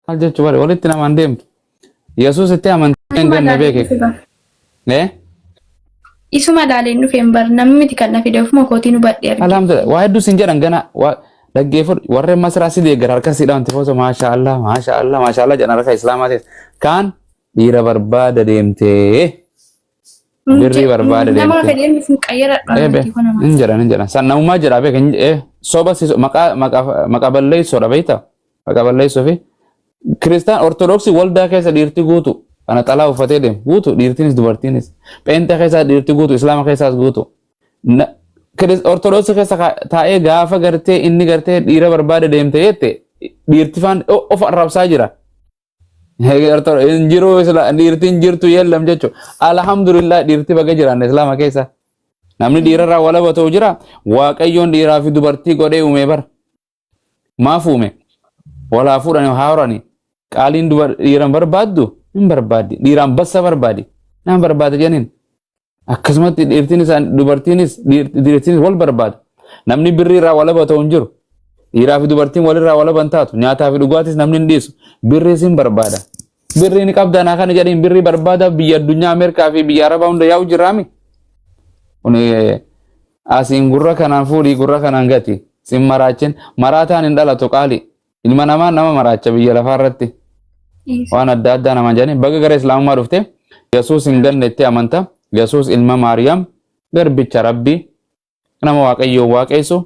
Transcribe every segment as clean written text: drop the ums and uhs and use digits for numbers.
Maal jechuu bare walitti namaan deemtu. Yesuus itti amantee hin Isuma ganne laaleen beeke. dhufe bar. Eh? Isuma laaleen dhufeen bar namni miti kan na fide ofuma kootiin hubadhe arge. Alhamdulillah. Waa hedduu sin jedhan gana waa dhaggeeffadhu warreen masraa si deeggara harka si dhaanti foto maasha Allah maasha Allah maasha Allah jedhan harka islaamaa ta'e. Kaan dhiira barbaada deemtee birrii barbaada Nama deemtee. fedheen dhufuun qayyaradhu Ee be amantii koo namaa. hin jedhan hin jedhan. San namumaa jedha beeka hin ee soba si maqaa maqaa maqaa balleessoodha beektaa? Maqaa balleessoo fi kiristaan ortodoksii waldaa keessa dhiirti guutu kana xalaa uffatee deemu guutu dhiirtiinis dubartiinis pheenxee keessaa dhiirti guutu islaama keessaas guutu. Ortodoksii keessa taa'ee gaafa gartee inni gartee dhiira barbaada deemte jette dhiirti faan of arrabsaa jira. Hin jiru dhiirti hin jirtu yeellam jechuudha. Alhamdulillah dhiirti baga jiraanne islaama keessa. Namni dhiirarraa walaba ta'u jira. Waaqayyoon dhiiraa fi dubartii godhee uumee bara. Maaf uume? Walaa fuudhanii haa horani. Qaaliin dhiiran barbaaddu hin barbaaddi. Dhiiraan bassa barbaadi. Naan barbaada jedhaniin. Akkasumatti dhiirtiin isaan dubartiinis dhiirtiinis wal barbaada. Namni birrii irraa walaba ta'u hin jiru. Dhiiraa fi dubartiin walirraa walaba hin taatu. Nyaataa fi dhugaatis namni hin dhiisu. Birriis hin barbaada. Birrii ni qabdaa naa kana jedhaniin birrii barbaada biyya addunyaa Ameerikaa fi biyya Arabaa hunda yaa'u jiraami. Kuni asiin gurra kanaan fuudhii gurra kanaan gati. Sin maraachin maraataan hin dhalatu qaali. Ilma namaa nama maraacha biyya lafaa irratti. Waan adda addaa nama jedhani baga gara islaamummaa dhufte Yesuus hin ganne itti amanta. Yesuus ilma Maariyaam garbicha Rabbii nama Waaqayyoon waaqessu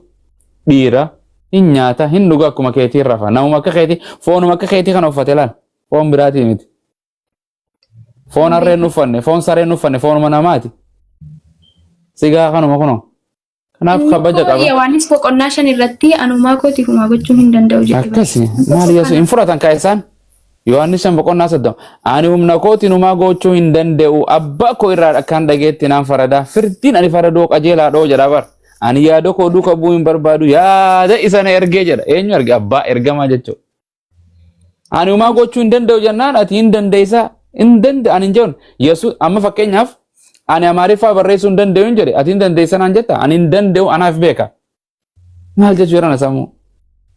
dhiira hin nyaata hin dhuga akkuma keetii rafa namuma akka keetii foonuma akka keetii kana uffate laal foon biraatii miti. Foon harreen uffanne, foon sareen uffanne, foonuma namaati. Sigaa kanuma kunoo. Kanaaf kabaja qaba. Yohaannis boqonnaa 5 irratti anumaa kootiif homaa gochuu hin danda'u jedhe. Akkasi maal Yesuus hin fudhatan kaa isaan. Yohaannis 5 boqonnaa 30. Ani humna kootiin homaa gochuu hin danda'u abbaa koo irraa akkaan dhageetti naan faradaa firdiin ani faradoo qajeelaa dhoo jedha bar. Ani yaada koo duuka bu'uu hin barbaadu yaada isa na ergee jedha. Eenyu erge abbaa ergamaa jechuudha. Ani homaa gochuu hin danda'u jennaan ati hin dandeessaa hin danda'u ani hin jedhu Yesuus amma fakkeenyaaf ani Amaariffaa barreessuu hin danda'u hin jedhe ati hin dandeessa naan jetta ani hin danda'u anaaf beeka. Maal jechuu jedhan sammuu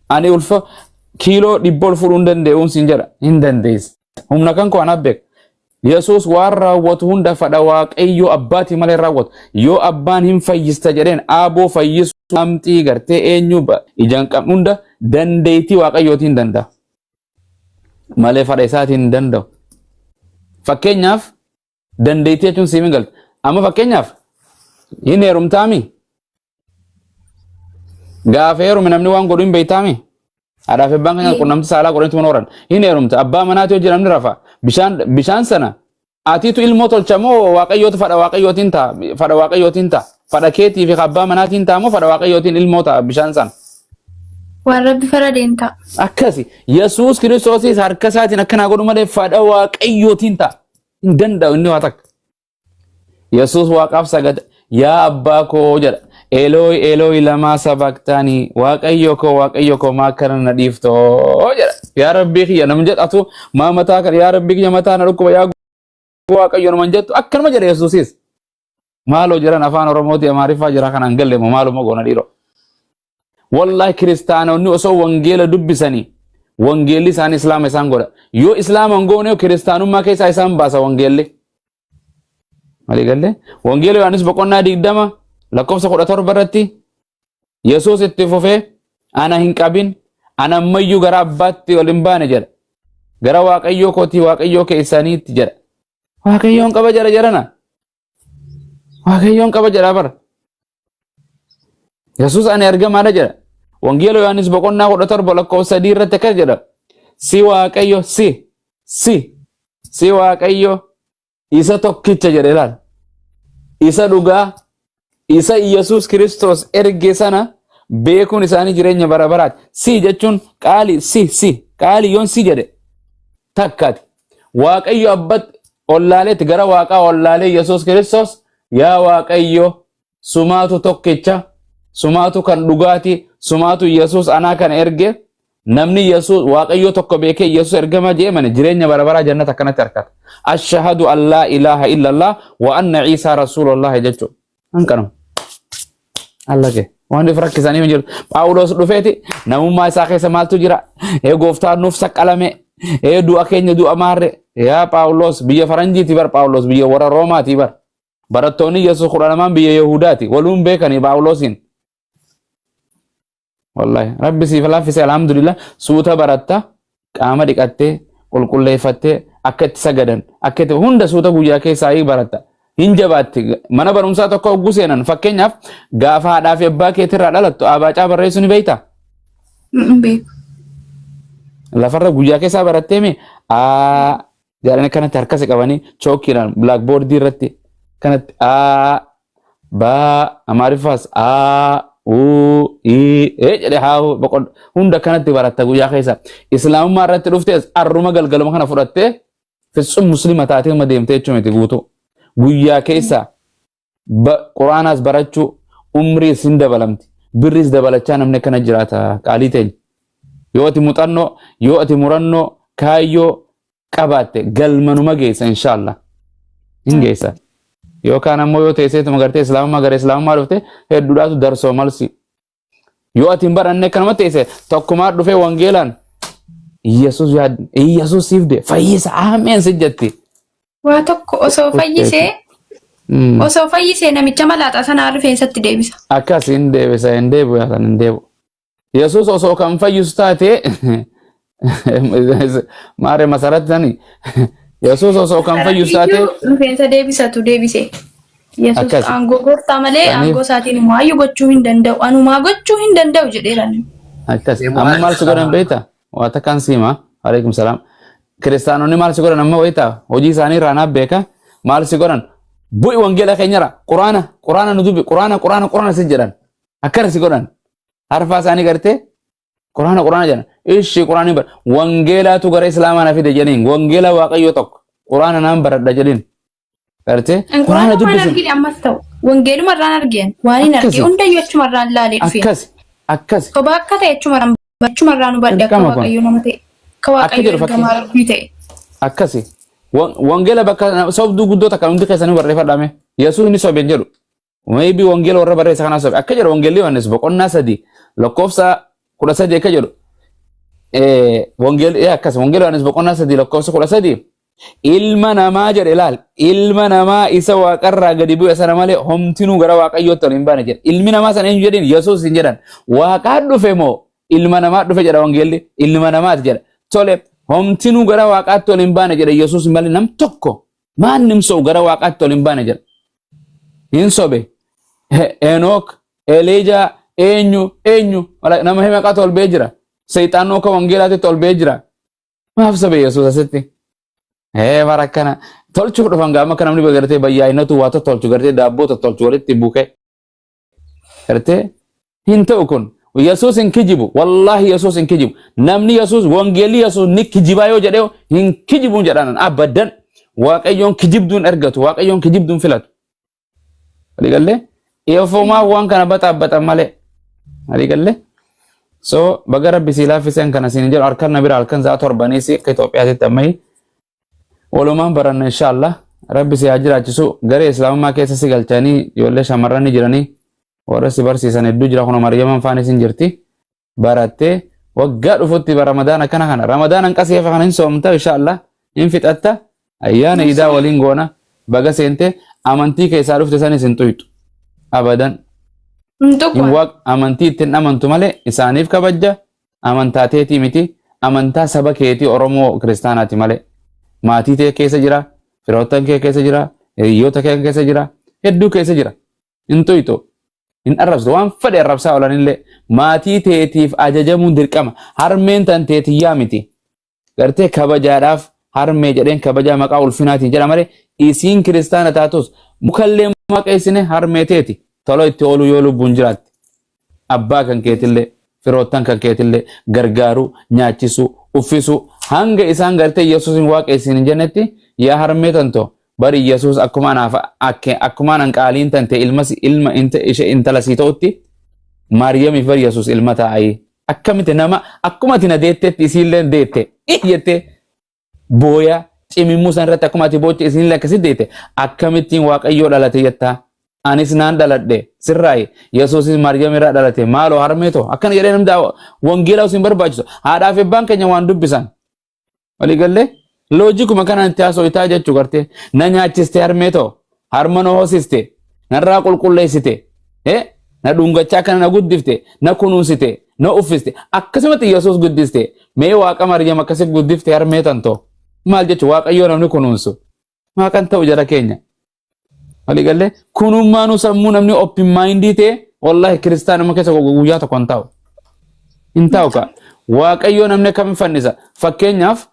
ani ulfa kiiloo 100 ol fuudhuu hin danda'u siin jedha hin dandeessa. Humna kan koo anaaf beeka. Yesuus waan raawwatu hunda fadha Waaqayyo abbaatii malee raawwatu. Yoo abbaan hin fayyista jedheen aaboo fayyisuu amxii gartee eenyu ijaan qabnu hunda dandeettii Waaqayyootiin danda'a. Malee fadha isaatiin hin danda'u. Fakkeenyaaf dandeettii jechuun siif hin galtu. Amma fakkeenyaaf hin heerumtaami? Gaafa heerume namni waan godhu hin beektaami? Haadhaa fi abbaan keenya qunnamtii saalaa godhanitti mana horan. Hin heerumta. Abbaa manaati hojii namni rafa. Bishaan bishaan sana atiitu ilmoo tolcha moo waaqayyootu fadha waaqayyootiin ta'a? Fadha waaqayyootiin ta'a. Fadha keetii fi abbaa manaatiin ta'a moo fadha waaqayyootiin ilmoo ta'a bishaan sana? Waan rabbi faradeen ta'a. Akkasi. Yesuus Kiristoosis harka isaatiin akkanaa godhu malee fadha waaqayyootiin ta'a. Hin danda'u inni waa takka. Yesuus waaqaaf sagada. Yaa abbaa koo jedha. Elooyi Elooyi lamaa sabaktaanii waaqayyo koo waaqayyo koo maa akkana na dhiiftoo jedha. Yaa rabbii kiyya nama jedhatu maa mataa kana yaa rabbii kiyya mataa na dhukkuba yaa waaqayyo nama jettu akkanuma jedha Yesuusis. Maaloo jedhan afaan Oromooti Amaariffaa jira kanaan galle moo maaluma goona dhiiroo. Wallahi kiristaanonni osoo wangeela dubbisanii wangeelli isaanii islaama isaan godha. Yoo islaama hin goone kiristaanummaa keessaa isaan baasa wangeelli. Walii galee wangeela Yohaannis boqonnaa 20 lakkoofsa 17 irratti Yesuus itti fufee ana hin qabin ana ammayyuu gara abbaatti ol hin baane jedha. Gara waaqayyoo kootii waaqayyoo keessaniitti jedha. Waaqayyoon qaba jedha jedhana. Waaqayyoon qaba jedha bara. Yesuus ani ergamaadha jedha. Wangeela Yohaannis boqonnaa 17 lakkoofsa 3 irratti akkas jedha. Si Waaqayyo si si si Waaqayyo isa tokkicha jedhe ilaal. Isa dhugaa isa Yesuus Kiristoos erge sana beekuun isaanii jireenya bara baraati. Si jechuun qaali si si qaali yoon si jedhe takkaati. Waaqayyo abbatti ollaaleetti gara waaqaa ollaalee Yesuus Kiristoos yaa Waaqayyo sumaatu tokkicha sumaatu kan dhugaati sumaatu Yesuus anaa kana erge namni Yesuus Waaqayyo tokko beekee Yesuus ergama jee mane jireenya bara baraa jannata akkanatti argata. Ashhadu an laa ilaaha illallah wa anna Iisaa rasuulullahi jechuudha. Hanqanuma. Allake. Waan if rakkisanii hin jiru. Phaawulos dhufeeti namummaa isaa keessa maaltu jira? Ee gooftaan nuuf saqqalame. Ee, du'a keenya du'a maarre. Yaa Phaawulos, biyya faranjiiti bar. Phaawulos biyya warra Roomaati bar. Barattoonni Yesuus 12n biyya Yahudaati. Waluun beekanii Phaawulosiin. Wallahi Rabbi siif laaffise, alhamdulillah. Suuta baratta, qaama dhiqattee, qulqulleeffattee, akka itti sagadan, akka itti hunda suuta guyyaa keessaa baratta. Hin jabaatti. Mana barumsaa tokko hogguu seenan, fakkeenyaaf gaafa haadhaa fi abbaa keetirraa dhalattu abaacaa barreessuu ni beektaa? Hin beeku. Lafarra guyyaa keessaa barattee mee aa jedhanii kanatti harkasi qabanii chookiidhaan blackboardii irratti kanatti aa baa, Amaariffaas a, u, i, e jedhe haa boqon hunda kanatti baratta guyyaa keessa. Islaamummaa irratti dhuftees arruma galgaluma kana fudhattee fitsum Muslima taatee uma deemtee jechuu miti guutuu. Guyyaa keessa Quraanaas barachuu, umriis hin dabalamti. Birriis dabalachaa namni akkana jiraata, qaalii teenya. Yoo ati muuxannoo, yoo ati murannoo, kaayyoo qabaatte galmanuma geessa, inshaallah. Hin geessa. Yookaan ammoo yoo teesseetuma gartee Islaamummaa gara Islaamummaa dhufte hedduudhaatu darsoo malsi. Yoo ati hin baranne akkanuma teesse, tokkumaa dhufee wangeelaan Iyyasuus yaad Iyyasuus siif de fayyisa, ameen si jetti. Waa tokko osoo fayyisee osoo fayyisee namicha malaaxaa sanaa rifeensatti deebisa. Akkas hin deebisa, hin deebi'u, yaasan hin deebi'u. Yesuus osoo kan fayyisu taate, maare masaratti sani, Yesuus osoo kan fayyisu taate Rifeensa deebisatu deebise. Yesuus Akkas. aangoo gooftaa malee aangoo isaatiin homaayyuu gochuu hin danda'u. Anumaa gochuu hin danda'u jedheera inni. Akkas. Amma maal si godhan beektaa? Waa takkaan siima. Alaikum salaam. Kiristaanonni maal si godhan amma wayita? Hojii isaanii irraa naaf beeka. Maal si godhan? Bu'i wangeela keenyarra. Quraana, Quraana nu dubbi. Quraana, Quraana, Quraana si jedhan. Akkana si godhan. Harfaa isaanii gartee Quraana, Quraana jedhan. Ishi Quraana bara. Wangeelaatu gara Islaamaa na fide jedhaniin. Wangeela Waaqayyoo tokko. Quraana naan baradha jedhaniin. Gartee Quraana Quraana waan dubbisin. argine ammas ta'u. Wangeeluma irraan argeen. Waan hin arge Akkasi. hundayyuu achuma irraan laalee dhufe. Akkasi. Akkasi. Sobaa akka ta'e achuma irraan hubadhe, akka Dirqama kun. Waaqayyo nama ta'e. Akka Akka Waaqayyo jedhu fakkii. ergamaa Rabbii ta'e. Akkasi. Wangeela bakka sobduu guddoo takka hundi keessanii barreeffadhame. Yesuus inni sobe hin jedhu. Maybe wangeela warra barreessa kanaa sobe. Akka jedhu Wangeelli Yohaannis boqonnaa 3 lakkoofsa 13 akka jedhu. Wangeelli akkas, Wangeela Yohaannis boqonnaa 3 lakkoofsa 13, ilma namaa jedhe. Ilaal, ilma namaa isa waaqarraa gadi bu'e sana malee homtinuu gara Waaqayyootti ol hin baane jedhe. Ilmi namaa sana eenyu jedhin? Yesuus hin jedhan. Waaqaa dhufe moo ilma namaa dhufe jedha wangeelli? Ilma namaati jedha. Tole, homtinuu gara Waaqaatti ol hin baane jedhe. Yesuus malee nam tokko maannim so'u gara Waaqaatti ol hin baane jedha. Hin sobe. Enook, Eliijaa, eenyu eenyu nama himaqaatu ol ba'ee jira. Seexaannoo akka wangeelaatitti ol ba'ee jira. Maaf sobe Yesuus asitti? Ee, bara akkana tolchuuf dhufan gaama akka namni gartee bayyaa'inatu waa tottolchu, gartee daabboo tottolchu walitti buke. Gartee hin ta'u kun. Yesuus hin kijibu. Wallaahi Yesuus hin kijibu. Namni Yesuus, wangeelli Yesuus ni kijibaa yoo jedhee, hin kijibuun jedhaan abadan. Waaqayyoon kijibduun ergatu. Waaqayyoon kijibduun filatu. Waliigallee? Ofumaa waan kana baxaabbatan malee. Waliigallee? So baga Rabbi sii laaffiseen kana siin jedhu. Harkan na bira halkan sa'a torbaniis akka Itoophiyaatitti ammayyi walumaan baranna, inshaallah. Rabbi si haa jiraachisu. Garee Islaamummaa keessa si galchanii ijoollee shamarran ni jiranii, warra si barsiisan hedduu jira. Kun Maryaman faanis hin jirti. Barattee waggaa dhufutti Ramadaana kana kana Ramadaana hin qasii hafe kana hin soomta, inshaallah hin fixatta. Ayyaana iidaa waliin goona. Baga seente. Amantii keessaa dhufte sanis hin xuyxu abadan. Hin hin tuqu. Waaq amantii ittiin amantu malee isaaniif kabajja amantaa teetii miti, amantaa saba keetii Oromoo Kiristaanaati malee. Maatii tee keessa jira, firoottan kee keessa jira, hiriyoota kee keessa jira, hedduu keessa jira. Hin xuyxu, hin arrabsitu. Waan fedhe arrabsaa oolanillee maatii teetiif ajajamuun dirqama. Harmeen tan teetiyyaa miti. Gartee kabajaadhaaf harmee jedheen, kabajaa maqaa ulfinaatiin jedha malee isiin Kiristaana taatus mukallee maqeessine harmee teeti tola itti ooluu yoo lubbuun jiraatte. Abbaa kan keetillee, firoottan kan keetillee gargaaruu, nyaachisuu, uffisuu, hanga isaan gartee Yesuusin waaqessin hin jennetti. Yaa harmee tantoo, bari Yesuus akkuma anaaf akkuma anan qaaliin tante ilma ilma ishee intala sii ta'utti Maariyamiif bari Yesuus ilma taa'ii. Akkamitti nama akkuma ati na deettetti isiillee deette jettee booya cimimmuu san irratti, akkuma ati booche isiillee akkasitti deette, akkamittiin Waaqayyoo dhalate jettaa? Anis naan dhaladhe sirraayi, Yesuusis Maariyaam irraa dhalate. Maaloo harmee too, akkana jedhee namni wangeelaa isin barbaachisu. Haadhaa fi abbaan keenya waan dubbisan. Walii gallee loojikuma kanaan itti haasoftaa jechuu gartee na nyaachiste harmee too harma na hoosiste narraa qulqulleessite na dhungachaa kana na guddifte na kunuunsite na uffiste akkasumatti Yesuus guddiste mee waaqa Maryam akkasi guddifte harmee tantoo maal jechu waaqayyoo namni kunuunsu waaqan ta'u jara keenya. Walii gallee kunummaanuu sammuu namni open mindii ta'e wallahi kiristaanuma keessa guyyaa tokko hin taa'u. Hin taa'u ka. Waaqayyoo namni akkamiin fannisa? Fakkeenyaaf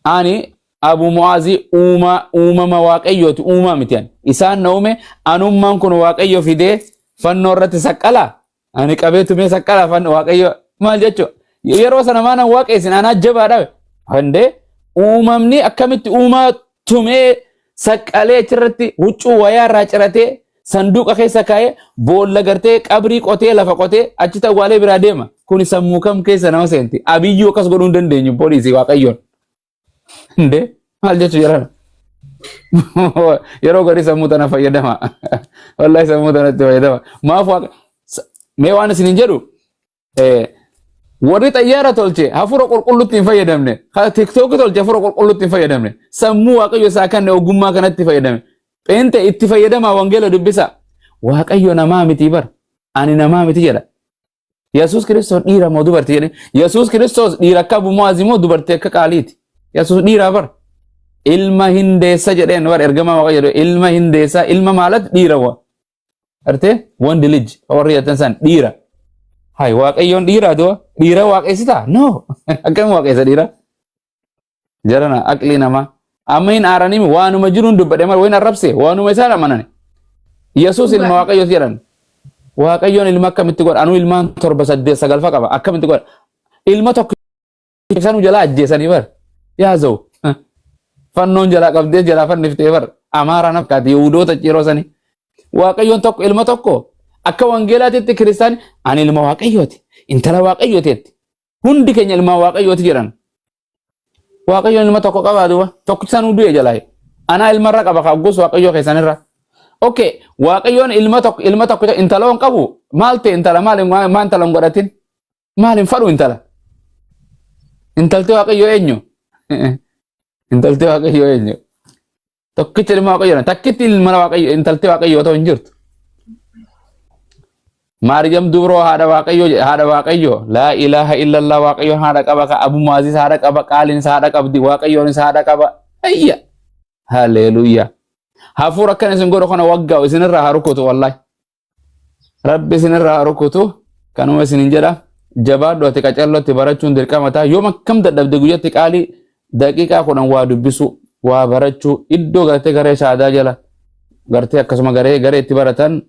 ani Abu Mu'aazii uumaa uumama waaqayyooti uumaa miti ani. Isaan na uume anummaan kun waaqayyo fidee fannoo irratti saqqalaa. Ani qabee tumee saqqalaa fannoo waaqayyo maal jechuudha? Yeroo sana maanan waaqessin anaa jabaadha. Handee uumamni akkamitti uumaa tumee saqqalee achirratti huccuu wayaa irraa ciratee sanduuqa keessa kaa'ee boolla gartee qabrii qotee lafa qotee achitti awwaalee biraa deema. Kuni sammuu kam keessa nama seenti? Abiyyuu akkas godhuu hin dandeenyu poolisii waaqayyoon. Indee maal jechuu jedhan? Yeroo garii sammuu tana fayyadama. Wallahi sammuu tanatti fayyadama. Maaf waaqa mee waan isin hin jedhu warri xayyaara tolche hafuura qulqulluutti hin fayyadamne. Tiktookii tolche hafuura qulqulluutti hin fayyadamne. Sammuu waaqayyo isaa kanne ogummaa kanatti fayyadame. Pheente itti fayyadamaa wangeela dubbisa. Waaqayyo namaa miti bar. Ani namaa miti jedha. Yesuus Kiristoos dhiira moo dubartii jedhe. Yesuus Kiristoos dhiira akka Abu Mu'aaz moo dubartii akka qaaliiti. Yesuus dhiiraa bar. Ilma hindeessa jedheen bar ergamaa waaqayyo jedhe ilma hindeessa ilma maalatti dhiira wa. Artee wandi lij warri jettan san dhiira. Hay waaqayyoon dhiiraa du'a dhiira waaqessitaa? No akkam waaqessa dhiira? Jarana aqlii namaa. Amma hin aaranii waanuma jiruun dubbadhe malee wayin arrabse waanuma isaan amanani. Yesuus ilma waaqayyooti jedhan. Waaqayyoon ilma akkamitti godha? Anuu ilmaan torba saddeet sagalfa qaba akkamitti godha? Ilma tokko isaan jalaa ajjeesanii bar. Yaa za'u. Fannoon jalaa qabdee jalaa fanniftee bar. Amaaraan fakkaati Yihudoota yeroo sanii. Waaqayyoon tokko ilma tokko akka wangeelaatitti kiristaani ani ilma waaqayyooti intala waaqayyooteetti hundi keenya ilmaan waaqayyooti jedhan. Waaqayyoon ilma tokko qabaa duuba tokkicha sanuu du'e jalaa. Anaa ilmarra qaba kaaggus waaqayyoo keessanirra. Okay, waaqayyoon ilma tokko ilma tokko intala hin qabu maal ta'e intala maal maal intala hin godhatin maal hin fadhu intala. Intalti waaqayyoo eenyu? Intalti waaqayyoo eenyu? Tokkicha ilma waaqayyoo takkitti ilma waaqayyoo intalti waaqayyoo ta'u hin jirtu. Maariyam dubroo haadha waaqayyoo haadha waaqayyoo laa ilaaha illallah waaqayyoon haadha qaba ka abu maazis haadha qaba qaaliinis haadha qabdi waaqayyoonis haadha qaba ayya haleluuyaa hafuura akkana isin godhu kana waggaa isinirraa haa rukutu wallahi Rabbi isinirraa haa rukutu. Kanuma isinin jedha. Jabaadhu ati qacallotti barachuun dirqama ta'a. Yoom akkam dadhabde guyyatti qaalii daqiiqaa 10 waa dubbisuu, waa barachuu, iddoo gartee garee shaadaa jala gartee akkasuma garee garee itti baratan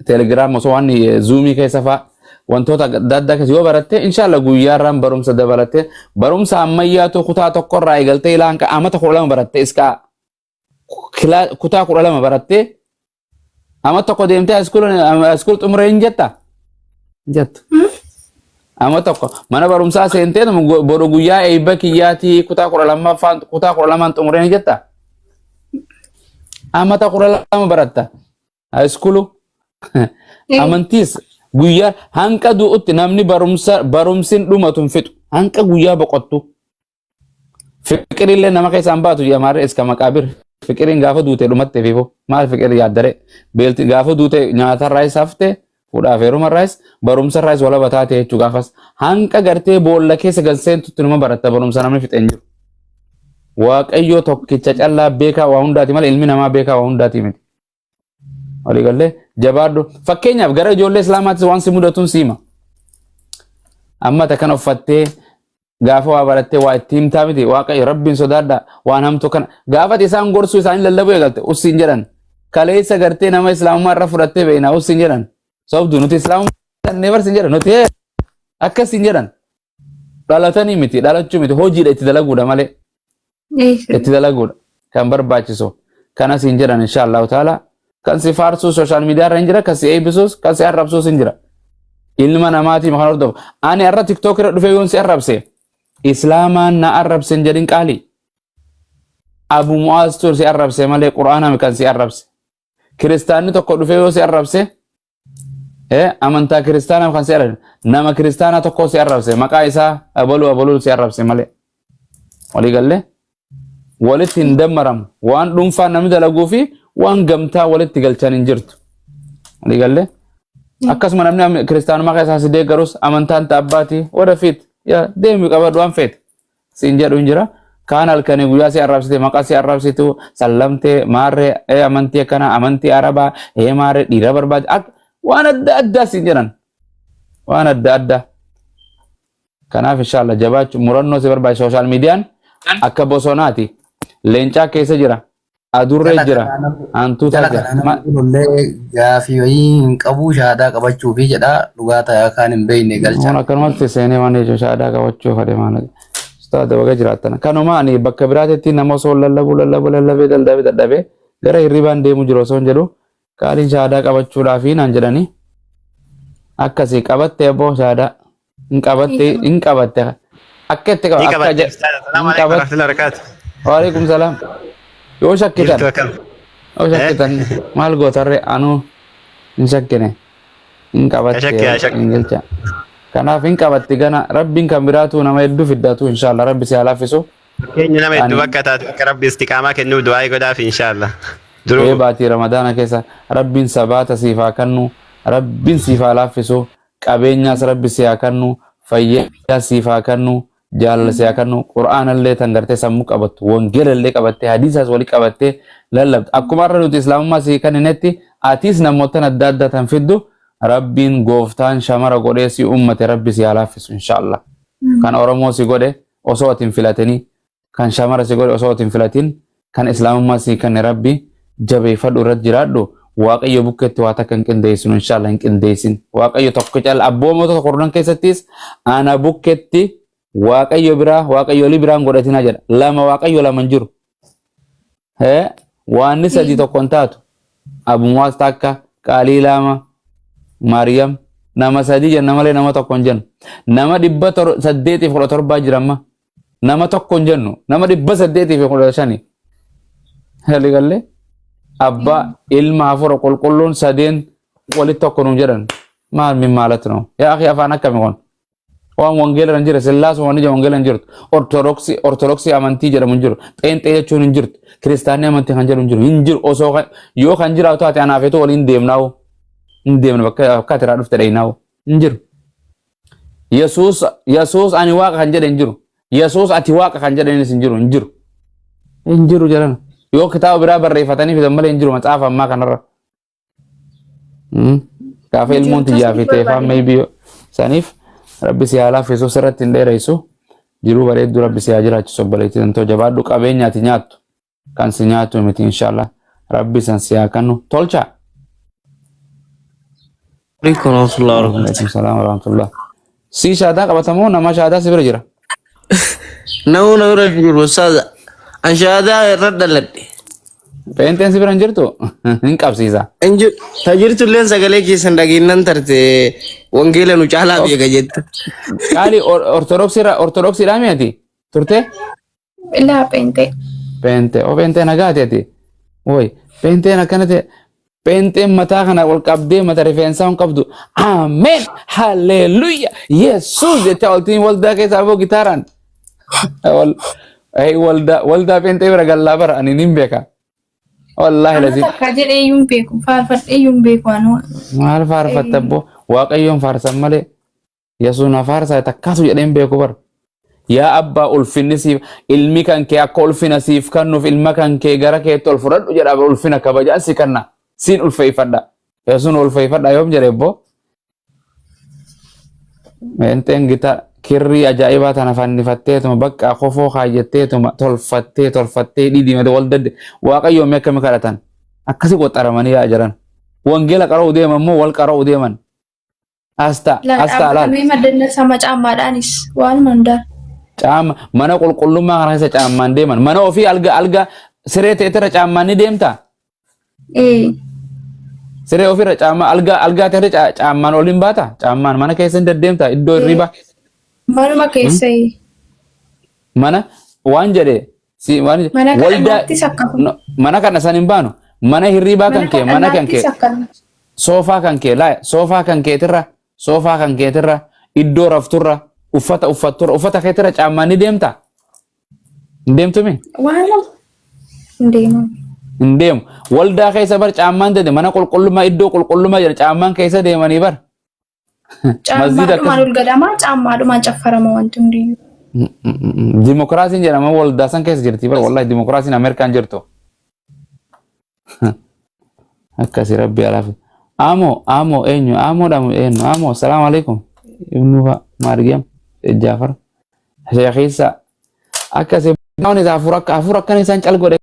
telegiraam osoo waan zuumii keessa fa'a wantoota adda addaa keessa yoo baratte inshallah guyyaarraan barumsa dabalatte barumsa ammayyaatu kutaa tokkorraa eegaltee ilaa hanga amata 12 baratte iskaa kutaa 12 barattee ama tokko deemtee haayiskuul xumuree hin jetta? Hin jettu. Ama tokko mana barumsaa seentee boru guyyaa eebba kiyyaatii kutaa 12ffaan kutaa 12n xumuree hin jetta? Amata 12 baratta. Haayiskuulu. Amantiis guyyaa hanqa du'utti namni barumsa barumsin dhumatu hin fixu. Hanqa guyyaa boqottu. Fiqirillee nama keessaan baatu jamaarri iska maqaabir. Fiqiriin gaafa duute dhumatte fiifo. Maal fiqirri yaaddare? Beelti gaafa duute nyaatarraayis hafte fuudhaaf heerumarraayis barumsarraayis walaba taate jechuu gaafas. Hanqa gartee boolla keessa gad seentutti numa baratta barumsa namni fixe hin jiru. Waaqayyoo tokkicha callaa beekaa waa hundaati malee ilmi namaa beekaa waa hundaati miti. Walii gallee jabaadhu. Fakkeenyaaf gara ijoollee Islaamaattis waan si mudatuun siima. Amma ta kana uffattee gaafa waa barattee waa itti himtaa miti waaqayyo rabbiin sodaadha waan hamtuu kana gaafa ati isaan gorsuu isaanii lallabuu eegalte ussiin jedhan kaleessa gartee nama islaamummaa irra fudhattee beekna ussiin jedhan sobdu nuti islaamummaa never sin jedhan nuti akkas sin jedhan dhalatanii miti dhalachuu miti hojiidha itti dalaguudha malee. Itti dalaguudha kan barbaachisu kanas hin jedhan insha Allahu taala kan si faarsuu sooshaal miidiyaa irra hin jira kan si eebbisuus kan si arrabsuus hin jira ilma namaatii kan hordofu ani har'a tiktook irra dhufee yoon si arrabse islaamaan na arrabse hin jedhin qaalii abu mu'aaz tur si arrabse malee qur'aanaan kan si arrabse kiristaanni tokko dhufee yoo si arrabse amantaa kiristaanaa kan si arrabse nama kiristaanaa tokko si arrabse maqaa isaa abaluu abaluu si arrabse malee. Walii gallee walitti hin dammaramu. Waan dhuunfaa namni dalaguu fi waan gamtaa walitti galchan hin jirtu. Walii gallee akkasuma namni kiristaanummaa keessaa si deeggarus amantaan taabbaati wadafiit yaa deemi qabadhu waan feete siin jedhu hin jira. Kaan halkanii guyyaa si arrabsite, maqaa si arrabsitu, sallamtee maarree, amantii akkanaa, amantii arabaa, maarree dhiira barbaade, waan adda addaa siin jedhan, waan adda addaa. Kanaaf inshallah jabaachuu, murannoo si barbaachisa. Social miidiyaan akka bosonaati. Leencaa keessa jira. Adurree Jala jira. kanaa namni Hantuutaa jala jira. kanaa namni kunillee gaafii wayii hin qabu, shahaadaa qabachuufi jedha, dhugaa ta'aa kaan hin beekne galcha. Waan akkanumatti seenee waan jechuun shahaadaa qabachuu fedhe maal. Ustaada, baga jiraattan. Kanuma ani bakka biraatitti nama osoo lallabuu lallabuu lallabee dadhabee dadhabee gara hirribaan deemu jiru osoo hin jedhu, qaaliin shahaadaa qabachuudhaafi naan jedhanii, akkasii qabatte abboo, shahaadaa hin qabatte, hin qabatte, akka itti Ni qaba akka qabatte ustaaz. Assalaamu hin alaikum qabatte. warahmatullahi wabarakatuh. Waalaikum salaam. Yoo shakkitan Jirtu akkam? yoo shakkitan maal gootarre? Anuu hin shakkine, hin qabatte. Shakkii haa shakku. Hin galcha. Kanaaf hin qabatti gana rabbiin kan biraatu nama hedduu fiddatu inshallah, rabbi si haa laaffisu. Fakkeenya nama hedduu Ani bakka taatu akka rabbi istiqaamaa kennuuf du'aa godhaaf inshallah. Ee Duruu baatii ramadaana keessa rabbiin sabaata siif haa kennu, rabbiin siif haa laaffisu, qabeenyaas rabbi si haa kennu, fayyaa siif haa kennu, jaalala si haa kennu, qura'aanallee tan gartee sammuu qabattu, wangeelallee qabattee, hadiisaas walii qabattee lallabtu. Akkuma har'a nuti islaamummaa si kenninetti atis namootan adda addaa tan fiddu rabbiin gooftaan shamara godhee si ummate rabbi si haa laaffisu inshallah. Kan Oromoo si godhe osoo ati hin filatini, kan shamara si godhe osoo ati hin filatin, kan islaamummaa si kenne rabbi jabeeffadhu, irratti jiraadhu. Waaqayyo bukkeetti waa takka hin qindeessinu inshallah, hin qindeessin. Waaqayyo tokko cala abboommota kurnan keessattis ana bukkeetti waaqayyo biraa waaqayyoolii biraan godhatina jedha. Lama waaqayyo lama hin jiru. Hee waanni sadii tokko hin taatu. Abumuwaas takka, qaalii lama, Maariyam, nama sadii jenna malee nama tokko hin jennu. Nama 817 jira amma. Nama tokko hin jennu. Nama 815. Haligallee abbaa, ilma, hafuura qulqulluun sadeen walitti tokko nuun jedhan. Maal min maalatti noo? Yaa akhi, afaan akkami kun? Waan wangeela hin jire, sillaasuma wanni jedhamu wangeela hin jirtu. Ortodoksii, ortodoksii amantii jedhamu hin jiru. Pheenxee jechuun hin jirtu. Kiristaanni amantii kan jedhu hin jiru. Hin jiru. Osoo yoo kan jiraatu taate anaafeetu waliin deemnaawu. Hin deemna, bakka akka ati irraa dhufte dhayinaawu. Hin jiru. Yesuus, Yesuus ani waaqa kan jedhe hin jiru. Yesuus ati waaqa kan jedhanis hin jiru. Hin jiru. Hin jiru jedhan. Yoo kitaaba biraa barreeffatanii fidan malee hin jiru macaafa ammaa kanarra. Gaafa Hin jiru. ilmoon tiyyaa fi Tasuma teefaan barbaade. maybe saniif rabbi si haa laaffisu, sirratti hin dheeressu. Jiruu bareedduu rabbi si haa jiraachisu, obboleettii tantoo jabaadhu, qabeenya ati nyaattu kan si nyaatu miti inshallah, rabbi san si haa kennu tolcha. Alaikum warahmatullahi wabarakatuh. Waalaikum salaam warahmatullah. Si shaadaa qabatamoo nama shaadaa si bira jira? Nama na bira hin jiru ustaaza. An shahaadaa irra dhaladhe. Pheenxeen si bira hin jirtu? Hin qabsiisa. Hin jiru. Ta jirtulleen sagalee keessan dhageennan tarte, wangeela nu caalaa beeka jette. Qaali, ortodoksiidhaa mi ati? Turte? Laa, pheenxee. Pheenxee. Oo, pheenxee nagaati ati. Woy, pheenxeen akkana ta'e. Pheenxeen mataa kana ol qabdee mata rifeensaa hin qabdu. Ameen! Halleluuya! Yesuus jecha oltiin waldaa keessaa aboo gitaaraan. Waldaa pheenxee bira gallaa bara ani nin beeka. Wallaahi Amma lazim. takka jedhee iyyuu hin beeku. Faarfadhee iyyuu hin beeku anuu. Maal faarfatta abboo? Waaqayyoon faarsan malee. Yesuus na faarsaa takkaatu jedhee hin beeku bara. Yaa abbaa, ulfinni siif, ilmi kan kee akka ulfina siif kennuuf ilma kan kee gara keetti ol fudhadhu jedha, ulfina kabajaan si kenna, siin ulfeeffadha. Yesuun ulfeeffadha yoom jedhe ebboo? Meenxeen gita kirrii ajaa'ibaa tana fannifatteetuma bakka kofoo kaayyatteetuma tolfattee tolfattee dhidhimate wal dadde, waaqayyoon mee akkami kadhatan? Akkasi qoxxaramanii yaa jiran. Wangeela qara'uu deeman moo wal qara'uu deeman? Astaa, astaa laal. Dhaabbatamee maddanna sama caammaadhaanis waanuma hundaa. Caama mana qulqullummaa kana keessa caammaan deeman. Mana ofii alga alga siree ta'eterra caammaan ni deemtaa? Ee. Siree ofirra caamma alga algaa ta'erra caammaan ol hin baata? Caammaan mana keessa hin deddeemtaa? Iddoo hirribaa. Manuma keessa. Mana waan jedhe si waan Mana waldaa kadhannaattis akkasuma. No, mana kana san hin baanu. Mana hirribaa kan Mana kee, mana kan kee, kadhannaattis akkasuma. Soofaa kan kee laa, soofaa kan keetirra, soofaa kan keetirra, iddoo rafturra, uffata uffatturra, uffata keetirra caammaan ni deemtaa? Hin deemtumi? Waan hin deemu. Hin deemu. Waldaa keessa bar caammaan deeme mana qulqullummaa iddoo qulqullummaa jira caammaan keessa deemanii bar. Masjiida Caammaadhumaan akkas. ol galamaa caammaadhumaan caffarama wanti hundiyyuu. Dimokiraasiin jedhama waldaa san keessa jirti bar wallahi dimokiraasiin Ameerikaan jirtu. Akkasi rabbi alaafi. Amo amo eenyu amo dhamu eenyu amo salaamu alaikum. Ibnu fa maargiyam Jaafar. Sheekhiisa akkasi waan isaa hafuura akka hafuura akkana isaan cal godhe.